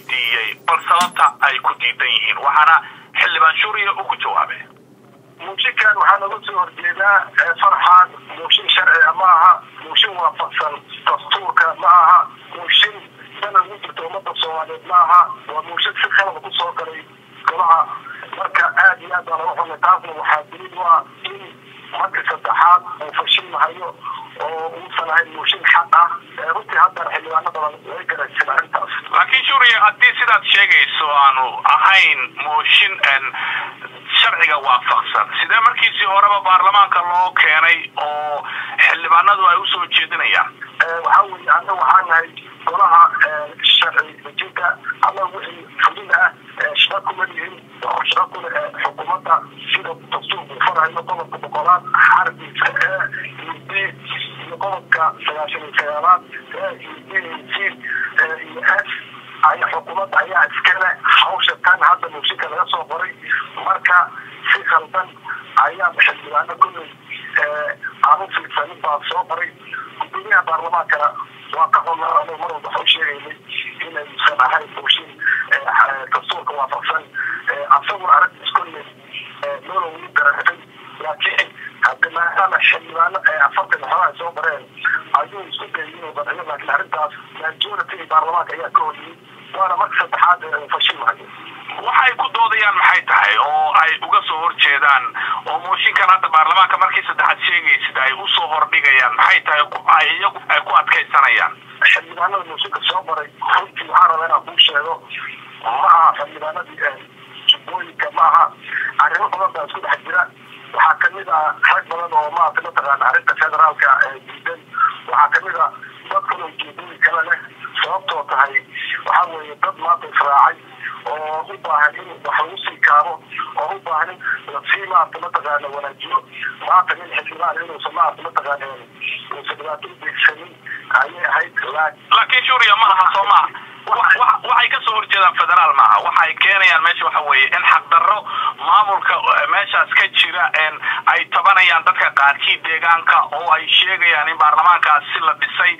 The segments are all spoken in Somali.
weydiiyey bal sababta ay ku diidan yihiin, waxaana xildhibaan Shuuriye uu ku jawaabay: Muushinkan waxaa nooga soo horjeedaa, Farxaan, muushin sharciga ma aha, muushin waafaqsan dastuurka ma aha, muushin dan ugu jirta ummadda Soomaaliyeed ma aha. Waa muushin si khalad ku soo galay golaha. Marka aad iyo aad baa laga xumay. Taasna waxaa daliil u ah in markii saddexaad uu fashilmahayo oo uusan ahayn muushin xaq ah. Runtii haddana xildhibaano badan way garaysan arrintaas. Laakiin Shuuriye, haddii sidaad sheegayso aanu ahayn mooshin sharciga waafaqsan, sidee markiisii horeba baarlamaanka loo keenay oo xildhibaanadu ay usoo jeedinayaan? Waxaa weeye, annaga waxaa nahay golaha sharci dejinta. Annaga wixii fulin ah shaqa kuma lihin, shaqa kule xukuumadda, sida dastuurku farahayo qodobka 100aad xarbiisa A iyo B iyo qodobka 99aad A iyo B iyo C iyo F. Ay xukuumadda ayaa iskale hawsha tan hadda muushinka laga soo qoray. Marka si khaldan ayaa xildhibaano kolley aan u fiirsanin baa soo qoray. Gudoomiyaha baarlamaankana waa ka xunaa. Anagu mar walba waxau sheegaynay inaysan ahayn mooshin dastuurka waafaqsan. Asaguna arrintaas kolley nolow u garaxay, laakiin hadda maadaama xildhibaano 40 waxoogaa ay soo qoreen ayuu isku dayay inuu qanciyo, laakiin arrintaas majority baarlamaanka ayaa ka horyimid, waana marka saddexaad ee uu fashilmahayo. Waxay ku doodayaan maxay tahay oo ay uga soo horjeedaan oo mooshinkan hadda baarlamaanka markii saddexaad sheegaysid ay usoo hordhigayaan maxay tahay ay iyagu ay ku adkaysanayaan? Xildhibaanada mooshinka soo qoray, runtii waxaan rabaa inaan kuu sheego, ma aha xildhibaanadii Jubbooyinka, ma aha. Arrimo badan baa isku dhex jira. Waxaa kamid ah rag badan oo maarata mataqaana arrinta federaalka diidan. Waxaa kamid ah dad kale ujeedooyin kale leh. Sababtoo tahay waxaa weeye dad maanta israacay oo u baahan in wax lagu sii kaabo oo u baahan in lasii maarata mataqaana wanaajiyo. Maanta nin xildhibaan inuusan maarata mataqaana uusan dhibaato u geysanin ayay ahayd. Laakiin Shuuriya, ma aha, soo maaha, waxay kasoo horjeedaan federaal maaha. Waxay keenayaan meesha waxa weeye in xaqdarro maamulka meeshaas ka jira ay tabanayaan dadka qaarkii deegaanka, oo ay sheegayaan in baarlamaankaasi la dhisay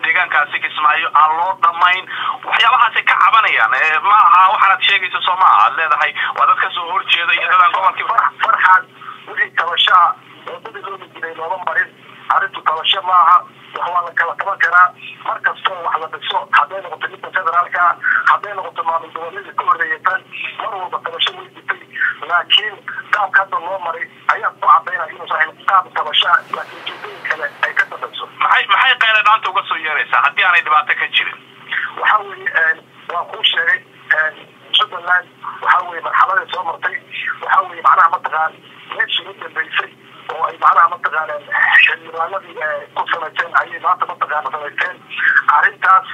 deegaankaasi Kismaayo aan loo dhamayn. Waxyaabahaasay ka cabanayaan. Ma aha waxaanaad sheegaysa, soo maaha, aad leedahay waa dad kasoo horjeeda iyo dadaan gobolkii? Farxaan, wixii tabashaa wadadii loomi jiray looma marin. Arrintu tabasho maaha, wax waa la kala taban karaa. Mar kastoo wax la dhiso, hadday noqoto midda federaalka, hadday noqoto maamul goboleedka ka horreeyay tan, mar walba tabasho way jirtay, laakiin qaabka hadda loo maray ayaa ku cadaynaya inuusan ahayn qaab tabashaa, laakiin ujeedooyin kale ay ka dambayso. Maxay qayla dhaanta uga soo yeeraysaa haddii aanay dhibaato ka jirin? Waxaa weeye, waa kuu sheegay, Jubbaland waxaa weeye marxaladay soo martay. Waxaa weeye macnaha mataqaan meeshii u dambeysay oo ay macnaha mataqaana xildhibaanadii ku samaysteen ayay maanta mataqaana samaysteen arrintaas.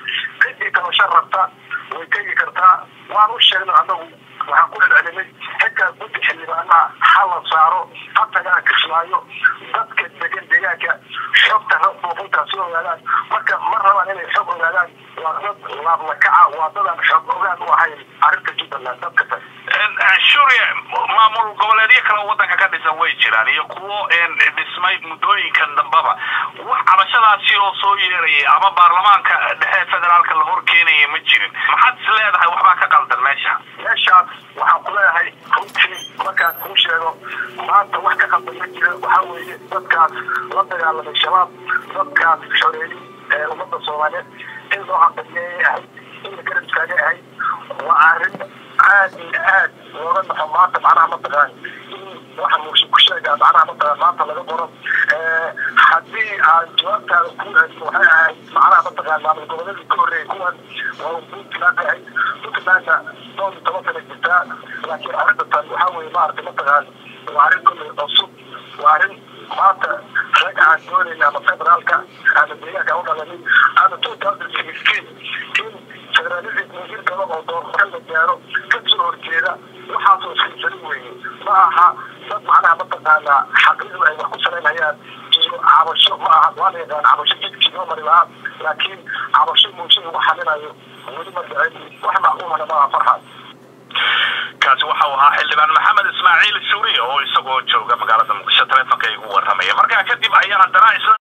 Ciddii tabasho rabta way tegi kartaa. Waan u sheegnay, annagu waxaan ku celcelinay xitaa guddi xildhibaanaha ha la saaro, ha tagaan Kismaayo, dadka degan deegaanka xogta runtaa soo ogaadaan. Marka ma rabaan inay xog ogaadaan. Waa dad laablakaca, waa dadaan xog ogaan u ahayn arrinta Jubbaland dadka tan. Shuuriye, maamul goboleedyo kale oo waddanka ka dhisan way jiraan iyo kuwo dhismay muddooyinkan dambaba. Wax cabashadaasi oo soo yeerayay ama baarlamaanka dhexe federaalka la hor keenaya ma jirin. Maxaad is leedahay waxbaa ka qaldan meesha? Meeshaas waxaan ku leeyahay, runtii markaan kuu sheego, maanta wax ka qaldan ma jira. Waxaa weeye dadkaas la dagaalamay Shabaab, dadkaas xoreeyey ee ummadda Soomaaliyeed, in loo hambalyeeyay ahayd, in la garab istaagay ahayd. Waa arrin aad iyo aad looga naxo maanta macnaha mataqaan in waxa muushin ku sheegaa macnaha mataqaan maanta laga qoro. Haddii aan jawaabtaada kuu celiyo, waxay ahayd macnaha mataqaan maamul goboleedii ka horreeyay kuwan waa Puntland bay ahayd. Puntlandna dhowr iyo toban sana jirtaa, laakiin arrinta tan waxaa weeye maaragtay mataqaan waa arrin kolley cusub. Waa arrin maanta rag aan doonayn ama federaalka ama deegaanka u dhalanin ama 2016 in federalism uu galo oo doorasho la gaaro ka soo horjeeda. Waxaasoo iskhilfalin weeye. Ma aha dad macnaha mataqaanaa xaqiiqdu ay wax ku salaynayaan iyo cabasho ma aha. Waa la yaqaan cabasho jidkii loo mari lahaa, laakiin cabasho mooshin lagu xalinayo weli ma dhicin, wax macquulana ma aha, Farxaan. Kaasi waxa uu ahaa xildhibaan Maxamed Ismaaciil Shuuriye oo isagoo jooga magaalada Muqdisho taleefonka igu warramaya. Markaa kadib ayaan haddana isla